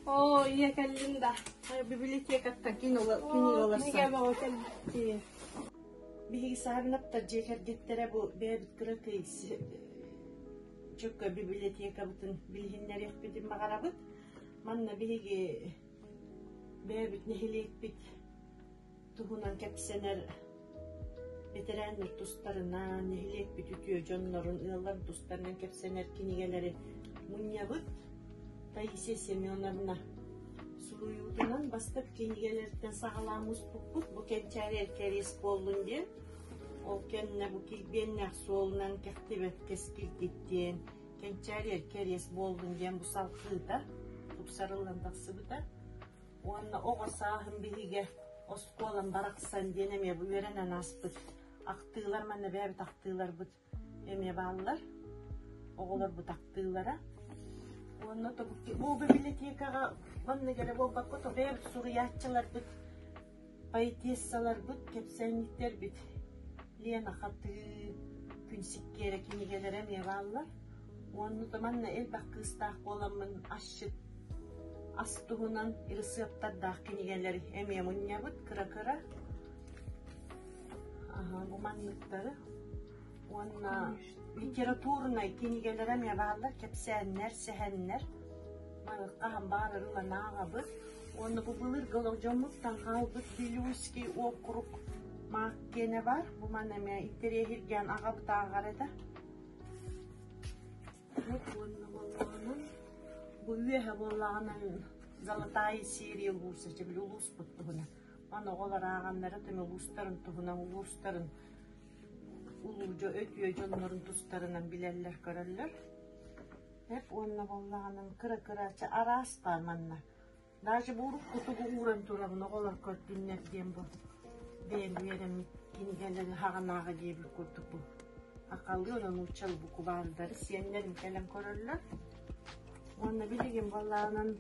Оо, ийэ кэллим да. Библиотекаттан кинигэ Кинигэ бөҕө кэлбиттии. Биһиги Саарынаптар дьиэ кэргэттэрэ бу бэйэбит кыракый чөккө библиотекабытын билиһиннэриэхпитин баҕарабыт. Манна биһиги бэйэбит нэһилиэкпит туһунан кэпсэнэр бэтэрээннэр тустарынан, нэһилиэкпит үтүө дьоннорун, ыалларын тустарынан кэпсэнэр кинигэлэри мунньабыт. Таисия Семеновна суруйуутунан бастакы кинигэлэриттэн саҕалаан муспуппут. Бу кэнчээри эркэриэс буоллун диэн. Ол кэннэ бу килбиэннээх суолунан кэхтибэт кэскилгит диэн кэнчээри эркэриэс буоллун диэн бу салҕыыта тупсарыллан тахсыбыта. Уонна оҕо сааһым биһигэ оскуолам барахсан диэн эмиэ бу үөрэнэн ааспыт ахтыылар манна бэйэбит ахтыыларбыт эмиэ бааллар. Оҕолорбут ахтыылара. Уонна бу библиотекаҕа маннык эрэ буолбакка то бэйэбит суруйааччыларбыт, поэтессаларбыт, кэпсээнньиттэрбит Лена Хатыы, Күн Сиккиэрэ кинигэлэрэ эмиэ бааллар. Уонна то манна элбэх кыыстаах буоламмын асчыт ас туһунан ырысыаптардаах кинигэлэри эмиэ мунньабыт кыра-кыра. Бу манныктары уонна литературнай кинигэлэрэ эмиэ бааллар, кэпсээннэр, сэһэннэр. Маны хаһан баҕарар ылан ааҕабыт. Уонна бу былыргы олох дьоммуттан хаалбыт Вилюйский округ маак киэнэ баар. Бу манна эмиэ интэриэһиргээн аҕабыт ааҕар этэ. Уонна буоллаҕынан бу үөһэ буоллаҕынан Золотая серия улууса чэ били улууспут туһунан. Маны оҕолор ааҕаннара тэҥэ улуустарын туһунан улуустарын улуу өтүө дьоннорун тустарынан билэллэр көрөллөр. Эп уонна буоллаҕынан кыра-кыра чэ араас баар манна. Даже бу урукку тугу ууран турабын оҕолор көрдүннэр диэн бу бэйэм үөрэммит кинигэлэри хаҕанааҕы диэбит курдук бу сахалыы уонна нууччалыы букубаардары сиэннэрим кэлэн көрөллөр. Уонна билигин буоллаҕынан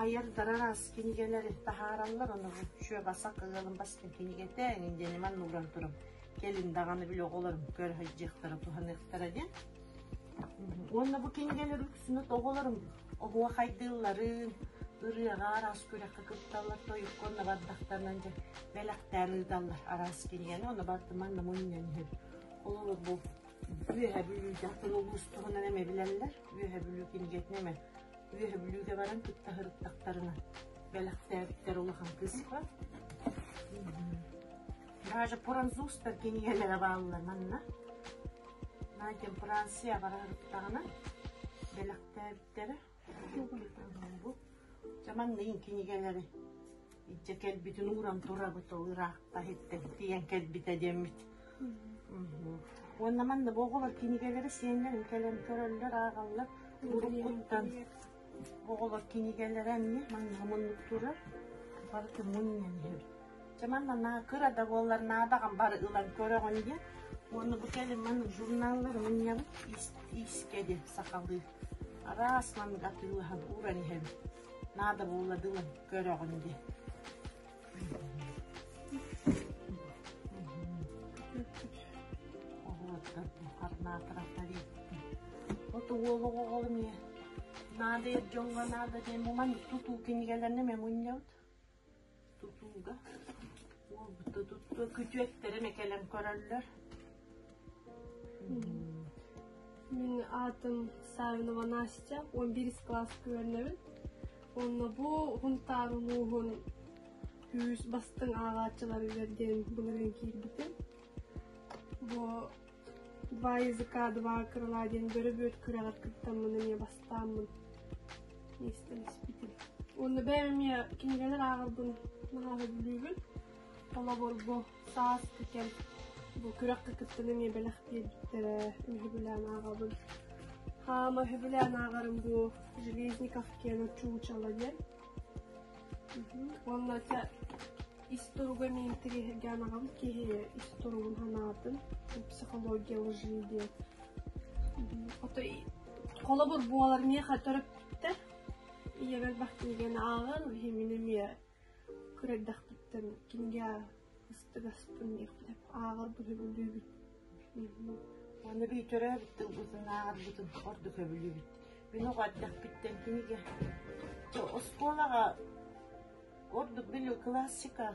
айардар араас кинигэлэри таһаараллар, ону бу Чүөбасак ыалым бастыҥ кинигэтэ эҥин диэни манна ууран турам. Кэлин даҕаны били оҕолорум көрө сылдьыахтара, туһаныахтара диэн. Уонна бу кинигэлэр үксүн оҕолорум оһуохайдыылларын, ырыаҕа араас күрэххэ кытталлар, тойукка онно бардахтарынан дьэ бэлэхтээн ыыталлар араас кинигэни, онно барытын манна мунньан иһэбит. Холобур бу Үөһэ Бүлүүгэ атын улуус туһунан эмэ билэллэр. Үөһэ Бүлүү кинигэтин эмэ Үөһэ Бүлүүгэ баран кытта сырыттахтарына бэлэхтээбиттэр улахан кыыска. Даже французтар кинигэлэрэ бааллар манна. Надя Франция бара сырыттаҕына бэлэхтээбиттэрэ. Бу дьэ манна кинигэлэри илдьэ кэлбитин ууран турабыт ол ыраахта иһиттэн тиийэн кэлбитэ диэммит. Уонна манна бу оҕолор кинигэлэри сиэннэрин кэлэн көрөллөр, ааҕаллар. Уруккуттан оҕолор кинигэлэрэ эмиэ манна муннук турар. Барыта мунньан иһэбит. Дьэ манна наа кыра да буоллар наадаҕын бары ылан көрөҕүн диэн. Уонна бу кэлин маннык журналлары мунньабыт иискэ диэн сахалыы. Араас маннык атыылаһан ууран иһэбит. Наада буолла да ылан көрөҕүн диэн. Оҕолордор От уол оҕоҕо эмиэ наадыйар дьоҥҥо наада диэн маннык тутуу кинигэлэрин эмиэ мунньабыт. Тутууга уолбут да күтүөттэрэ эмэ кэлэн көрөллөр. Мин аатым Савинова Настя, 11 кылааска үөрэнэбин. Уонна бу Хунтаар улууһун күүс бастыҥ ааҕааччыларыгар диэн былырыын киирбитим. Бу Два языка, два крыла диэн бөрөбүөт күрэҕэр кыттаммын эмиэ бастааммын миэстэлэспитим. Уонна бэйэм эмиэ кинигэлэр ааҕарбын наһаа сөбүлүүбүн. Холобур, бу сааскы кэм бу күрэххэ кыттан эмиэ бэлэх биэрбиттэрэ, сөбүлээн ааҕабын. Хаама сөбүлээн ааҕарым бу Железников киэнэ чуучала диэн. Уонна чэ ис туруга эмиэ интэриэһиргээн аҕам киһи ис туругун санаатын психология лжи диэн. Ото холобур буолар миэхэ төрөппүттэр ийэм элбэх кинигэни ааҕан иһин эмиэ кыра эрдэхпиттэн кинигэ ыстыгаспын диэхпин ааҕарбын сөбүлүүбүн. Аны бии төрөөбүт тылбытын ааҕарбытын ордук сөбүлүүбүт. Мин оҕо эрдэхпиттэн кинигэ оскуолаҕа ордук били классика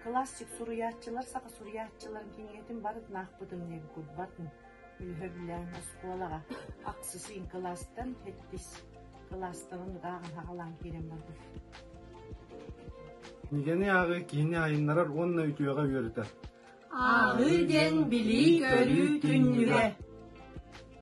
классик суруйааччылар саха суруйааччыларын кинигэтин барытын аахпытым диэн курбатын үһөбүлээн оскуолаҕа ахсыс ыйын кылаастан сэттис кылаастан оннук ааҕан хаҕалаан киирэн барбыт. Кинигэни ааҕыы киһини айыннарар уонна үтүөҕэ үөрэтэр. Ааҕыы диэн билии-көрүү түннүгэ.